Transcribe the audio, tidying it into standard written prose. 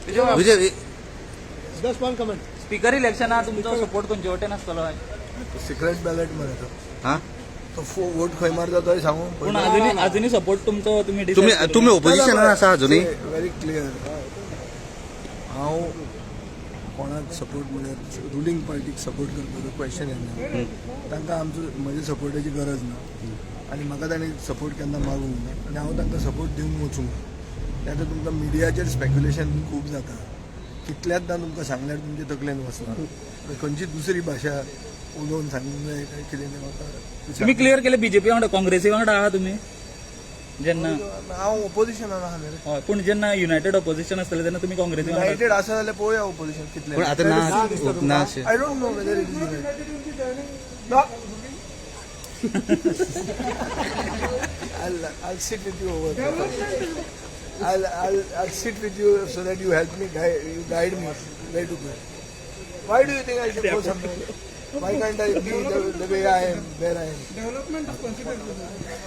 Vijay. Just one comment. Speaker इलेक्शना तुमचो support खंयचे वटेन आसतलो? सिक्रेट बॅलेट मरे तो. हा. तो वोट खंय मारता तोय सांगू. पूण अजुनूय सपोर्ट तुमचो तुमी decide तुम्ही करूंक तुम्ही ओपोजिशनान आसा अजुनूय. व्हेरी क्लियर, हांव कोणाक सपोर्ट म्हळ्यार रुलींग पार्टीक सपोर्ट करपाचो क्वेश्चन येना. तांकां आमचो म्हज्या सपोर्टाची गरज ना आनी म्हाका तांणी सपोर्ट केन्ना मागूंक ना आनी हांव तांकां सपोर्ट दिवंक वचूंक ना. आतां तुमकां मिडियाचेर स्पेक्युलेशन खूब जाता. कितल्याचदां तुमकां सांगल्यार तुमचे तकलेन वचना. खंयची दुसरी भाशा उलोवन सांगूंक जाय काय कितें तें म्हाका. तुम्ही क्लिअर केले, बीजेपी वांगडा, काँग्रेसी वांगडा आहा तुम्ही जेन्ना? हांव ओपोजिशनान आहा न्ही रे. हय, पूण जेन्ना युनायटेड ऑपोजिशन आसतलें तेन्ना तुमी काँग्रेसी वांगडा? युनायटेड आसा जाल्यार पळोवया ओपोजिशन कितलें. पूण आतां ना ना अशें. I don't know whether it is united. No. I'll sit with you over there. I'll sit with you so that you help me guide, you guide me where to go. Why do you think I should go somewhere? Why can't I be the way I am, where I am? Development of constituency.